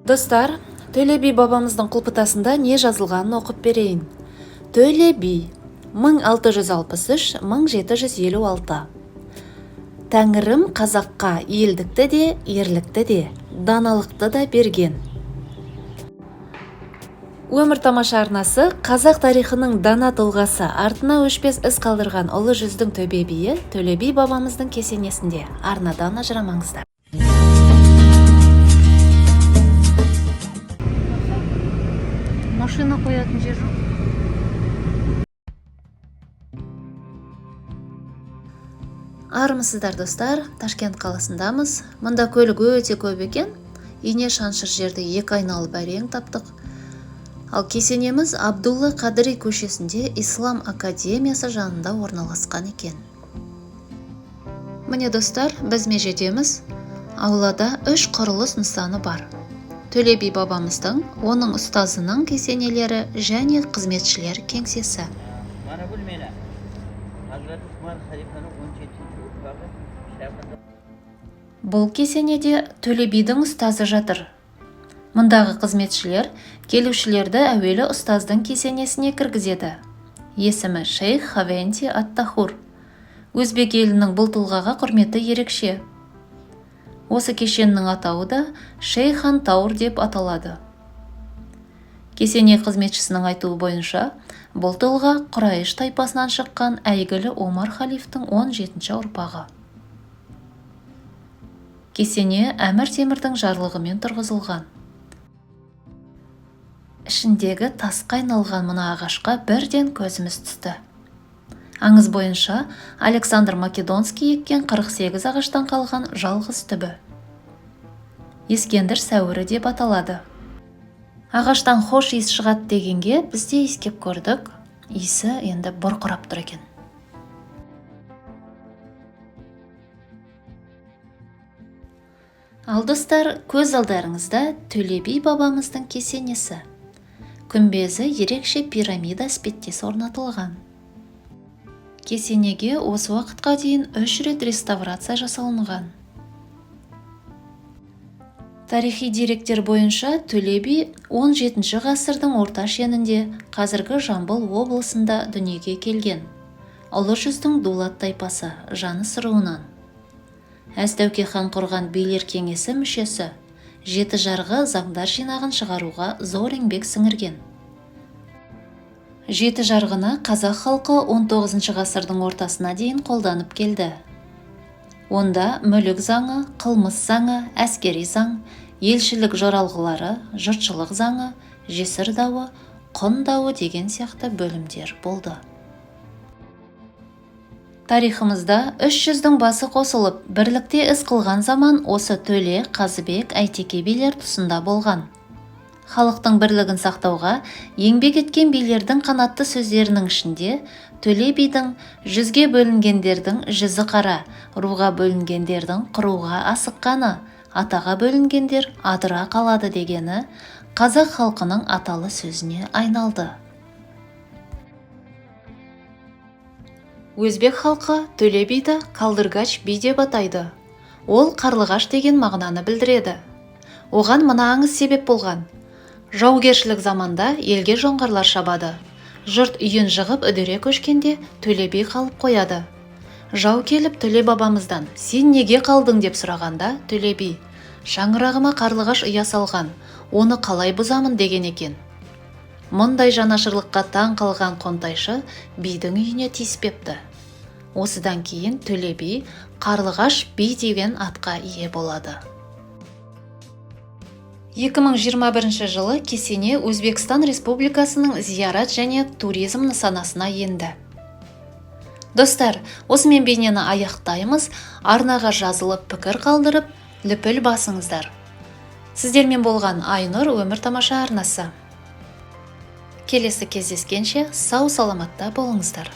Достар, Төле би бабамыздың құлпытасында не жазылғанын оқып берейін. Төле би 1663-1756. Тәңірім қазаққа елдікті де, ерлікті де, даналықты да берген. Өмір тамаша арнасы қазақ тарихының дана тұлғасы, артына өшпес із қалдырған ұлы жүздің төбе биі Төле би бабамыздың кесенесінде. Арнадан ажырамаңыздар. Машина қоятын жер жоқ. Армысыздар, достар! Ташкент қаласындамыз. Мұнда көлік өте көп екен. Ине шаншыр жерді екі айналып әрең таптық. Ал кесенеміз Абдулла Қадыри көшесінде Ислам академиясы жанында орналасқан екен. Міне, достар, біз межедеміз. Аулада үш құрылыс нысаны бар. Төле би бабамыздың, оның ұстазының кесенелері және қызметшілер кеңсесі. Mana bu meni Hazreti Umar xalifaning 17 urpog'i Shayx Бұл кесенеде Төле бидің ұстазы жатыр. Мұндағы қызметшілер келушілерді әуелі ұстаздың кесенесіне кіргізеді. Есімі шейх Хавенти ат-Тахур. Өзбек елінің бұл тұлғаға құрметі ерекше. Осы кешеннің атауы да Шейхан Таур деп аталады. Кесене қызметшісінің айтуы бойынша, бұл тұлға Құрайыш тайпасынан шыққан әйгілі Омар халифтің 17 ұрпағы. Кесене Әмір Темірдің жарлығымен тұрғызылған. Ішіндегі тасқа айналған мына ағашқа бірден көзіміз түсті. Аңыз бойынша, Александр Македонский еккен 48 ағаштан қалған жалғыз түбі. Ескендір сәуірі деп аталады. Ағаштан хош иіс шығады дегенге біз де иіскеп көрдік. Иісі енді бұрқырап тұр екен. Ал, достар, көз алдарыңызда Төле би бабамыздың кесенесі. Күмбезі ерекше пирамида іспеттес орнатылған. Кесенеге осы уақытқа дейін үш рет реставрация жасалынған. Тарихи деректер бойынша, Төле би 17 ғасырдың орта шенінде қазіргі Жамбыл облысында дүниеге келген. Ұлы жүздің дулат тайпасы Жаныс руынан. Әз Тәуке хан құрған билер кеңесі мүшесі, жеті жарғы заңдар жинағын шығаруға зор еңбек сіңірген. Жеті жарғыны қазақ халқы 19 ғасырдың ортасына дейін қолданып келді. Онда мүлік заңы, қылмыс заңы, әскери заң, елшілік жоралғылары, жұртшылық заңы, жесір дауы, құн дауы деген сияқты бөлімдер болды. Тарихымызда үш жүздің басы қосылып, бірлікте іс қылған заман осы Төле, Қазыбек, Әйтеке билер тұсында болған. Халықтың бірлігін сақтауға еңбек еткен билердің қанатты сөздерінің ішінде Төле бидің «Жүзге бөлінгендердің жүзі қара, руға бөлінгендердің құруға асыққаны, атаға бөлінгендер адыра қалады» дегені қазақ халқының аталы сөзіне айналды. Өзбек халқы Төле биді Қалдыргач би деп атайды. Ол қарлығаш деген мағынаны білдіреді. Оған мына аңыз себеп болған. Жаугершілік заманда елге жоңғарлар шабады. Жұрт үйін жығып үдере көшкенде, Төле би қалып қояды. Жау келіп, Төле бабамыздан: «Сен неге қалдың?» – деп сұрағанда, Төле би: «Шаңырағыма қарлығаш ұя салған, оны қалай бұзамын?» – деген екен. Мұндай жанашырлыққа таң қалған қонтайшы бидің үйіне тиіспепті. Осыдан кейін Төле би Қарлығаш би деген атқа ие болады. 2021 жылы кесене Өзбекстан Республикасының зиярат және туризм нысанасына енді. Достар, осымен бейнені аяқтаймыз. Арнаға жазылып, пікір қалдырып, лүпіл басыңыздар. Сіздермен болған Айнұр, Өмір тамаша арнасы. Келесі кездескенше сау саламатта болыңыздар.